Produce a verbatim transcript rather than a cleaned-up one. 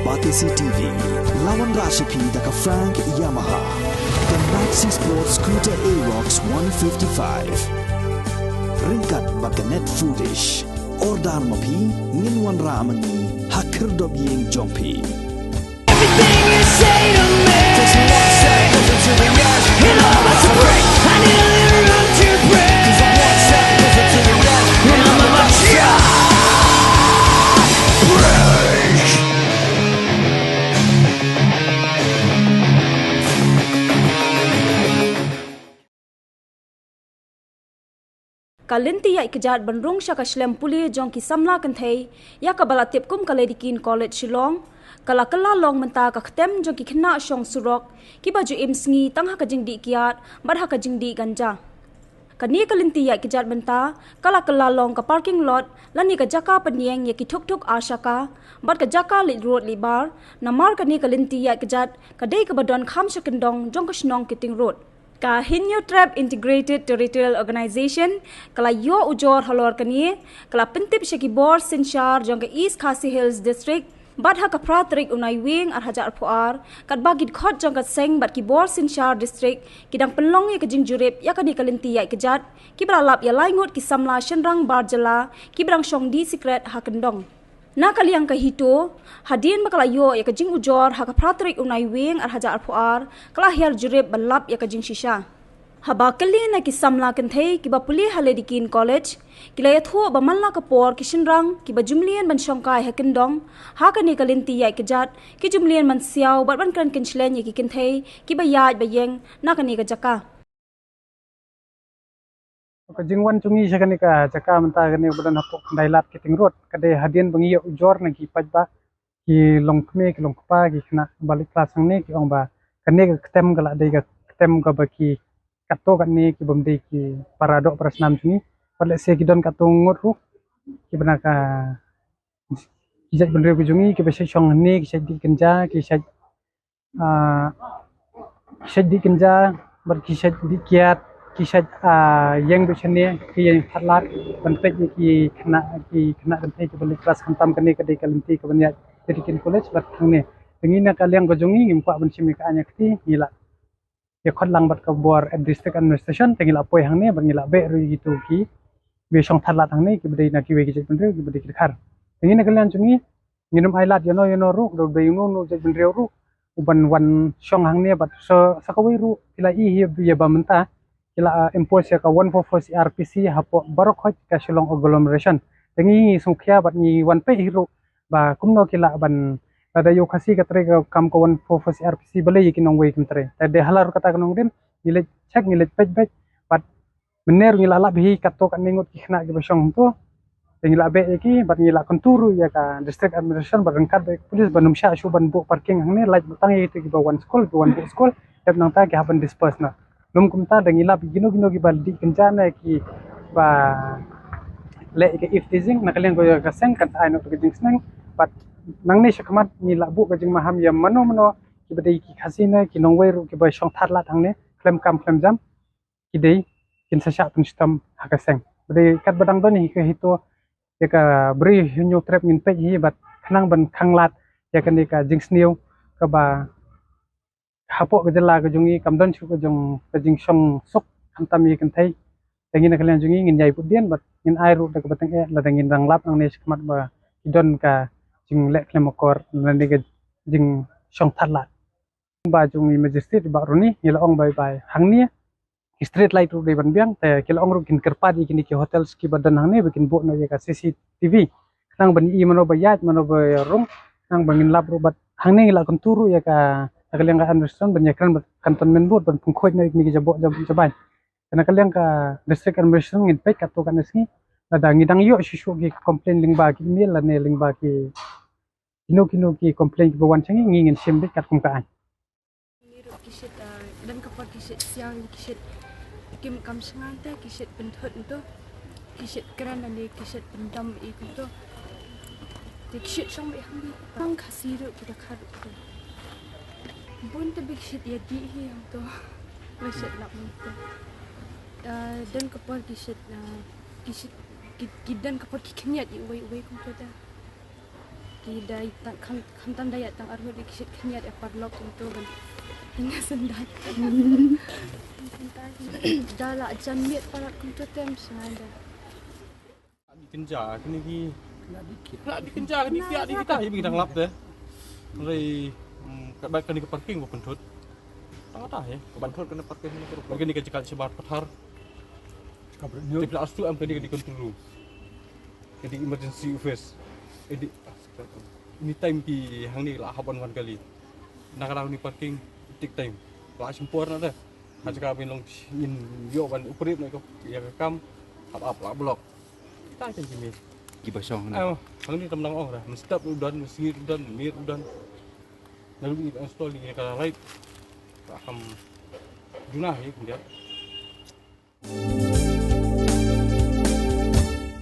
Batesi T V, la wanrah sha phi da ka Frank Yamaha, ka Maxi Sport Scooter Aerox one fifty-five. Ryngkat bad ka Net Foodish. Order ma phi, ngin wanrah ma ngi ha khyrdop ïing jong phi. Everything you say to me, just one second to the rest. You know I'm about to break. I need a little room to breathe. Just one second to the rest. You know I'm about to break. Ka lynti ïaid kjat ban rung sha ka shlem pule jong ki samla kynthei, ïa kaba la tip kum ka Lady Keane College Shillong, ka la kylla long mynta ka ktem jong ki khynnah shong surok, kiba ju im sngi tang ha ka jingdih kiad bad ha ka jingdih ganja. Kane ka lynti ïaid kjat mynta ka la kylla long ka parking lot lane ka jaka pynïeng ïa ki thuk thuk ar shaka bad ka jaka leit rud leit bar, namar kane ka lynti ïaid kjat ka dei kaba don kham sha kyndong jong ka shnong Kiting Rud. Ka Hynñiewtrep Integrated Territorial Organization ka la ïoh ujor halor kane, ka la pyntip sha ki bor synshar jong ka East Khasi Hills District bad ha ka phra tarik u Naiwieng ar hajar arphew ar, katba ki dkhot jong ka seng bad ki bor synshar district ki dang pynlong ïa ka jingjurip ïa kane ka lynti ïaid kjat, kiba la lap ïa lai ngut ki samla shynrang bar jylla kiba dang shong dih sikret ha kyndong. Na ka liang ka HITO, hadien ba ka la ïoh ïa ka jingujor ha ka phra tarik u Naiwieng ar hajar arphew ar, ka la hiar jurip ban lap ïa ka jingshisha. Haba kylli na ki samla kynthei kiba pule ha Lady Keane College, ki la ïathuh ba man la ka por ki shynrang kiba ju mlien ban shongkai ha kyndong, ha kane ka lynti ïaid kjat, ki ju mlien ban siaw bad ban kren kynshlei ïa ki kynthei kiba ïaid ba ïeng na kane ka jaka. Ka jingwan jong ngi sha kane ka jaka mynta kane ba don hapoh Khyndai Lad Kiting Rud, ka dei hadien ba ngi ïoh ujor na ki paidbah, ki longkmie, ki longkpa, ki khynnah ba leit klas hangne, ki ong ba kane ka ktem ka la dei ka ktem kaba ki katto katne ki bym dei ki para doh para snam jong ngi. Pat lehse ki don katto ngut ruh kiba na ka, ki jaitbynriew ki jong ngi kiba shait shong hangne, ki shait dih kynja, ki shait, ah, ki shait dih kynja, bad ki shait dih kiad, ki shait, ah, ïeng bad shane, ki ïeng thad lad ban peit ïa ki khynnah, ki khynnah kynthei kiba leit klas, khamtam kane ka dei ka lynti kaban ïaid Lady Keane College bad hangne. Te ngi na ka liang ka jong ngi ngim kwah ban shim ïa ka aiñ ïa ka kti, ngi la ïa khot lang bad ka bor at district administration, te ngi la poi hangne bad ngi la beh ruh ïa kito kiba shong thad lad hangne kiba dei na kiwei ki jaitbynriew kiba dei ki dkhar. Te ngi na ka liang jong ngi ngin ym ai lad ïano ïano ruh, da u dei uno uno u jaitbynriew ruh uban wan shong hangne bad sa, sa kawei ruh phi la i hi ïa ba mynta ki la, ah, impose ïa ka one four four C R P C hapoh baroh khoit ka Shillong agglomeration. Te ngi sngewkhia bad ngi wan peit hi ruh ba kumno ki lah ban, lada ïa u Khasi ka trei ka kam ka one four four C R P C, balei ïa ki nongwei kim trei. Te dei halor kata ka nongrim ngi leit check, ngi leit peit beit, bad mynne ruh ngi la lap hi katto katne ngut ki khynnah kiba shong hangto. Te ngi la beh ïa ki bad ngi la kyntu ruh ïa ka district administration bad ryngkat bad police ban ym shah shuh ban buh parking hangne, lait tang ïa kito kiba wan skul, kiba wan buh skul, dep nangta ki hap ban disperse noh. Lym kumta da ngi lap ïa kino kino kiba dih kynja ne kiba leh ïa ka eve teasing na ka liang ka seng, kan sa ai noh ka jingsneng. Bad nangne shakhmat ngi la buh ka jingmaham ïa mano mano kiba dei ki Khasi ne ki nongwei ruh kiba shong thad lad hangne khlem kam khlem jam, ki dei kin sa shah pynshitom ha ka seng. Ba dei katba dang don hi ka HITO, ïa ka Bri Hynñiewtrep ngin peit hi bad khnang ban khanglad ïa kane ka jingsniew kaba hapoh ka jylla ka jong ngi kam don shuh ka jong ka jingshong suk khamtam ïa kynthei. Te ngi na ka liang jong ngi ngin ïai bud dien bad ngin ai ruh da kaba tyngeh lada ngin dang lap nangne shakhmat ba ki don ka jingleh khlem akor lane ka jingshong thad lad. Ba jong ngi magistrate Bah Runi ngi la ong bye bye hangne. Ki street light ruh dei ban biang, te ki la ong ruh kin kyrpad ïa kine ki hotels kiba don hangne ba kin buh noh ïa ka C C T V. Khnang ban i mano ba ïaid, mano ba rung, khnang ba ngin lap ruh bad hangne ngi la kyntu ruh ïa ka, ïa ka liang ka administration ban ïakren bad cantonment board ban pynkhuid noh ïa kine ki jaboh jab-, jabai. Te na ka liang ka district administration ngin peit katto katne sngi. Lada ngi dang ïoh shuh shuh ki complain lyngba ki email lane lyngba ki kino kino ki complain kiba wan sha ngi, ngi ngin shim beit katkum ka aiñ. Ngi ruh ki shit, ah, don ka por ki shit siang, ki shit kim kam shngaiñ te ki shit pynthut nto, ki shit kren lane ki shit pyndam i kumto. Te ki shit shong beit hangne. Tang Khasi ruh ki dkhar ruh to. Bun te ba ki shit ïa dih hi hangto. Ba shit lap nto. Ah, don ka por ki shit, ah, ki shit, ki, ki don ka por ki khyndiat i uwei uwei kumto te. Ki dei tang kham, khamtam dei ïa tang arngut, ki shit khyndiat ïa paralok kumto ban. Hynda sendai. Da la jan miet palat kumto tem sha da. Kynja kine ki, la di kynja kine ki, la di kita hi bi dang lap de. Hynrei, mm, ka ba kane ka parking ba pynthut. Tang ta hi. Ban thut kane parking ni. Ba kane ka jaka shabar pathar. Ka bret nyut. Te pla astu am kane ka di control room. Ka di emergency office. Ka di anytime ki hangne la hap ban wan kali. Na ka daw ni parking, take time. La shim por na da. Ha jaka ba ngin long, ngin ïoh ban operate na ka, ïa ka kam. Hap ap la block. Kita kan jingmih. Kiba shong na. Ayo, hangne tam nang ong ra. Mynstep u don, mynsngi u don, mynmiet u don. Nalu i install ïa ka light. Ka ham duna hi khyndiat.